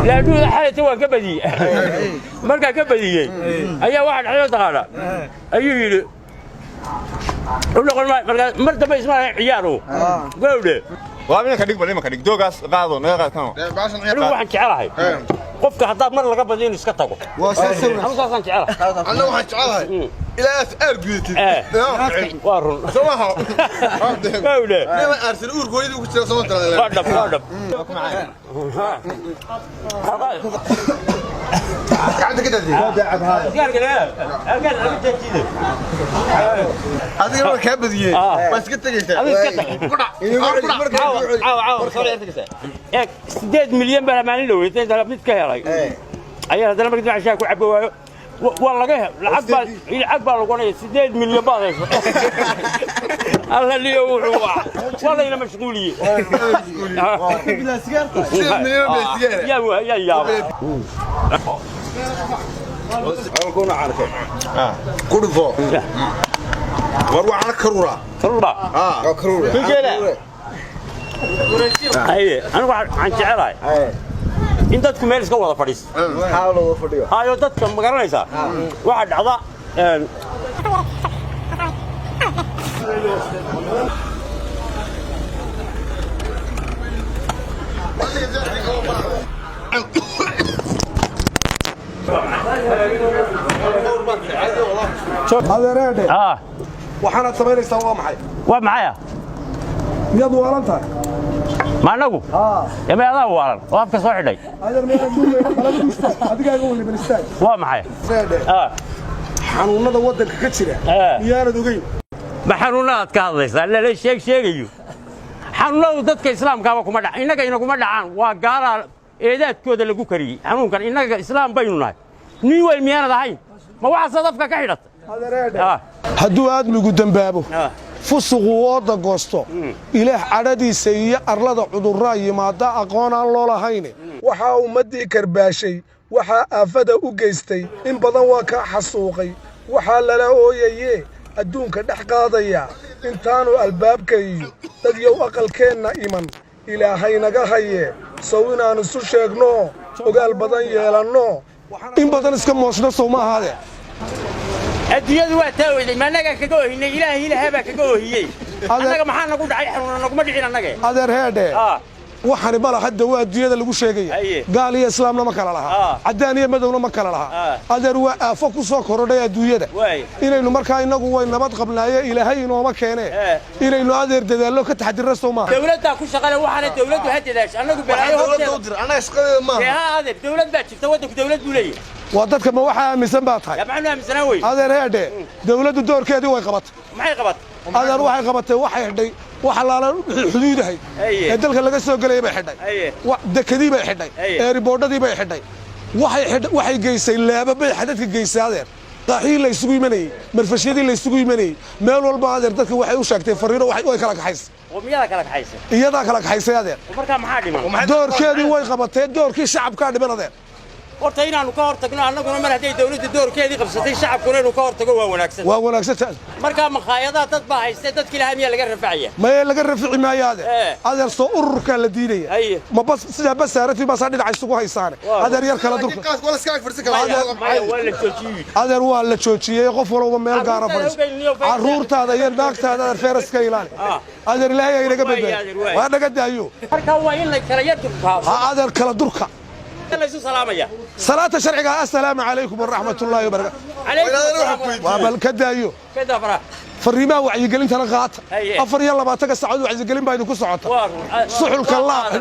Laadhuuda xalayta waan ka badiyey. Markaan ka badiyey ayaa waxaa dhacday, taqaana, ayuu yidhi u noqon maayo. Markaa mar dambe isma lahayn ciyaaru gowdhe. Waa imanka dhig, bal imanka dhig, doogaas qaado, naga qaad kano. Anigu waxaan jecelahay qofka haddaad mar laga badiyo inuu iska tago. Anigu saasaan jecelahay. Anna waxaan jecelahay ilaa aad aar gudatid. Waa run. Soo maaha? Gowdhe. Nima aarsan uurkooyadii ku jira soo tala. Waa dhab, waa dhab. Gacanta ka daadiyay. Sigaarka laga jeejiide. Adiga marka kaa badiyey waa iska tegaysaa. Adiga iska tag. Caawa. Caawa, caawa soo ciyaartaysa. Eeg, 8 milyan baa maalin dhaweysay inta mid ka helay ayaa haddana markii dambe shaah ku cabo waayo. Waa laga hel, lacag baa lagu odhanaya 8 milyan baad hayso. Alla liyo, wuxuu waa layna mashquuliyey. 8 milyan baa sigaara. Yaa yaaba. Ku dhufo. War waxaan karuura. Karuura. Ah, karuura. Haye, anigu waxaan jecelahay in dadku meel iska wada fadhiisto. Hayo, dadka ma garanaysaa waxaa dhacda Adeereedhe. Ah. Waxaanaad samaynaysaa waa maxay? Waa maxaya? Miyaad waalan tahay? Ma anagu ema adaa waalan oo afka soo xidhay? Adeer, meelaan duulayna qalab istaag, adigaaga weliban istaag. Waa maxay? Adeereedhe, xanuunnada waddanka ka jira miyaanad ogeyn? Ma xanuunadaad ka hadlaysaa? Lala sheeg sheegayo xanuunadu dadka islaamkaaba kuma dhac, innaga inaguma dhacaan. Waa gaalaa eedaadkooda lagu kariyey xanuunkan. Innaga islaam baynu nahay. Nin weyn miyaanad ahayn? Ma waxaasaad afka ka xidhata? Adeereedhe, hadduu aadmigu dembaabo, fusuqu ooda goosto, Ilaah cadhadiisa iyo arlada cudurraa yimaada aqoon aan loo lahayne. Waxaa ummaddii karbaashay, waxaa aafada u geystay, in badan waa kaa xasuuqay, waxaa lala ooyayee adduunka dhex qaadaya intaanu albaabka iyo dad yow aqalkeenna iman. Ilaahay naga hayee, sow inaan isu sheegno, ogaal badan yeelanno, in badan iska moosno, sow ma ahaadee? Adduunyadu waa taa oyday. Ma annagaa kaga ohinay? Ilaahay ilaahaa baa kaga ohiyey. Annaga maxaa nagu dhacay? Xanuuna naguma dhicin annage. Adeer, heedhe, waxani mala hadda waa adduunyada lagu sheegaya. Gaal iyo islaamna ma kala laha, caddaan iyo madowna ma kala laha. Adeer, waa aafo ku soo korodhay adduunyada. Inaynu markaa innagu way nabad qabnaaye, Ilaahay inooma keenee, inaynu adeer dadaallo, ka taxdirra, sow maaha? Dawladdaa ku shaqale waxaana, dawladdu ha dadaasho. Annagu balaayo Dawladda u horteeda dir, annaga shaqadeeda maaha. Dee ha adeer, dawlad baa jirta, waddanku dawlad buu leeyahay. Waa dadka ma waxaa aaminsan baa tahay? Yaa, maxaanu aaminsanaa wey? Adeer, heedhe, dawladdu doorkeedii way qabatay. Maxay qabatay? Adeer, waxay qabatay, waxay xidhay wax allaala wixii xuduudahay ee dalka laga soo gelayay bay xidhay. Dekadii bay xidhay, eeribordhadii bay xidhay, waxay xidhay, waxay geysay laaba bay xadadka geysay. Adeer, qaaxihii la isugu imanayey, marfashyadii la isugu imanayey, meel walba adeer dadka waxay u sheegtay fariino, way kala kaxaysay. Qowmiyada kala kaxaysa? Iyadaa kala kaxaysay, adeer. Markaa maxaa dhiman? Doorkeedii way qabatee, doorkii shacabkaa dhiman, adeer. Horta inaanu ka hortagno annaguna, mar hadday dawladdu doorkeedii qabsatay, shacabkuna inuu ka hortago waa wanaagsan. Waa wanaagsanta. Markaa makhaayadaha dad baa haystee, dadkii lahaa miyaa laga rafacaya? Maye, laga rafici maayo, adeer. Adeer, soo ururkaa la diidaya. Ma bas sidaa basaaratii baasaa dhinaca isugu haysaane? Adeer, yar kala durka. Qaas wala iska ag fadhiisan kara. Maya, waa la joojiyey. Adeer, waa la joojiyey. Qof walba meel gaara Carruurtaada fadhiiso. Ogeyn, Carruurtaada iyo naagtaada, adeer, feeraska ilaali. Adeer, Ilaahay ay naga Waay, badbaadi. adeer, waay. Waa naga daayo. Markaa waa in la kala yar durkaa. Ha, adeer, kala durka. Laysu salaamaya. Salaata sharciga, assalaamu calaykum waraxmat ullaahi wabarakaatu. Calaykum asalaam. Waa bal ka daayo. Ka daa faraha. Fariimaha wacyigelintana qaata. 24-ka saacadood wacyigelin baa idinku socota. Waa run. Suxulka laab.